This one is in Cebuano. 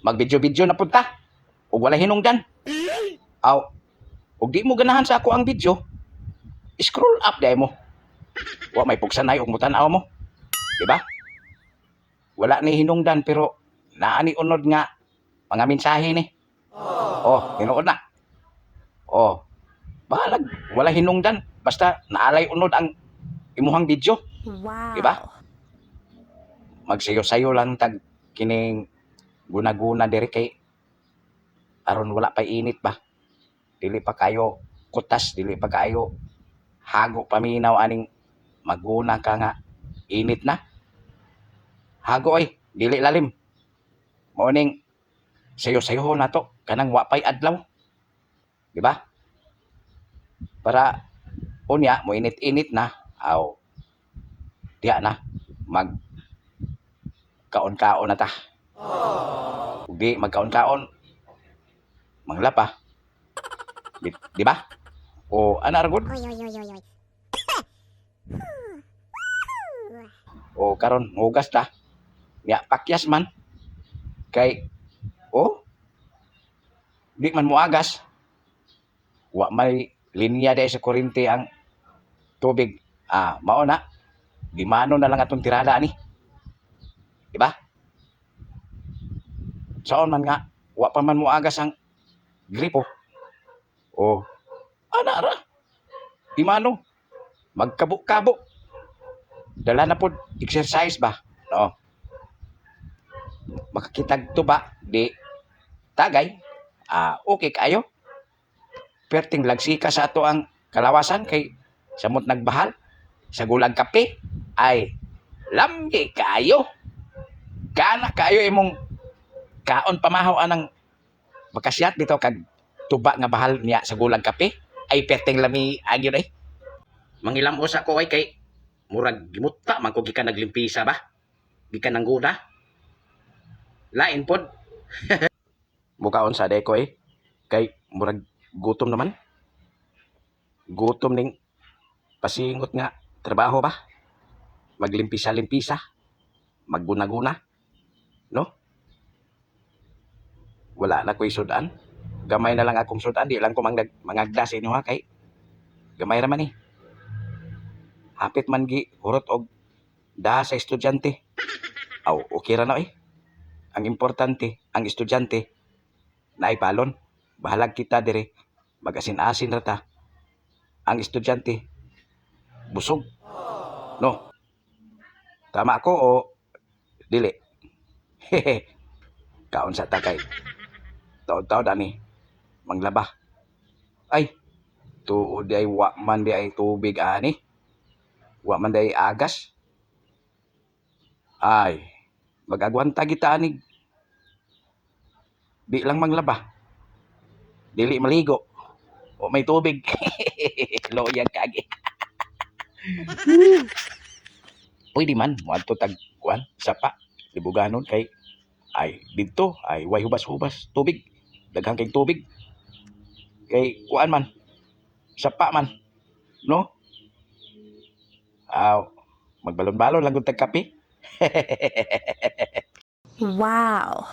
Mag-video-video na punta. Ug wala hinungdan. Aw, ug di mo ganahan sa ako ang video, scroll up diay mo. Wa may pugsanay ug mutan-aw mo. Di ba? Wala ni hinungdan pero naa ni unod nga mga mensahe ni. Oh, tinuod na. Oh, bahalag wala hinungdan basta naalay unod ang imuhang video. Wow. Diba? Magsayo-sayo lang tag kining guna-guna diri kay aron wala pa init ba. Dili pa kayo kutas, dili pa kayo hago paminaw aning maguna ka nga init na. Hago oy, dili lalim. Mao ning sayo-sayo nato kanang wa pay adlaw. Di ba? Para unya mo init-init na aw diya na mag kaon-kaon na ta. Ug di magkaon-kaon manglapa. Di ba? O ana ra gud. Oy, oy, oy, oy, oy. O karon hugas ta. Ya pakyas man kay oh di man moagas. Wa may linya dai sa kuryente ang tubig. Ah, mao na. Gimano na lang atong tirada ani. Di ba? Saon man nga wa pa man moagas ang gripo. Oh, ana ra. Gimano? Magkabo-kabo. Dala na pod exercise ba? No. Makakitag tuba di tagay. Ah, okay kayo. Perting lagsika sa ato ang kalawasan kay samot nagbahal sa gulag kape ay lamgi kayo. Kana kayo imong kaon pamahaw anang makasyat bitaw kag tuba nga bahal niya sa gulag kape ay perting lami agyon ay. Mangilam usa ko ay kay murag gimuta man ko gikan naglimpisa ba, gikan ng guna lain pod. Mukaon sa ko eh kay murag gutom naman, gutom ning pasingot nga trabaho ba, maglimpisa-limpisa, magguna-guna, no? Wala na ko'y sudan, gamay na lang akong sudan. Di lang ko mangagda sa inyo ha kay gamay ra man eh, hapit man gi hurot og daha sa estudyante. Aw, okay ra na eh. Ang importante, ang estudyante naay balon. Bahalag kita dire magasin-asin ra ta, ang estudyante busog, no? Tama ko o dili? Kaon sa takay taod-taod ani manglaba. Ay, tuod di ay wa man di ay tubig ani, wa man di ay agas. Ay, mag-agwanta kita ani, di lang manglaba, dili maligo o may tubig. Loyag kagi. Pwede man moadto tag kuan sapa libuganon kay ay didto ay way hubas-hubas tubig, daghan kay tubig kay kuan man, sapa man, no? Aw, magbalon-balon lang gud tag kape. Wow.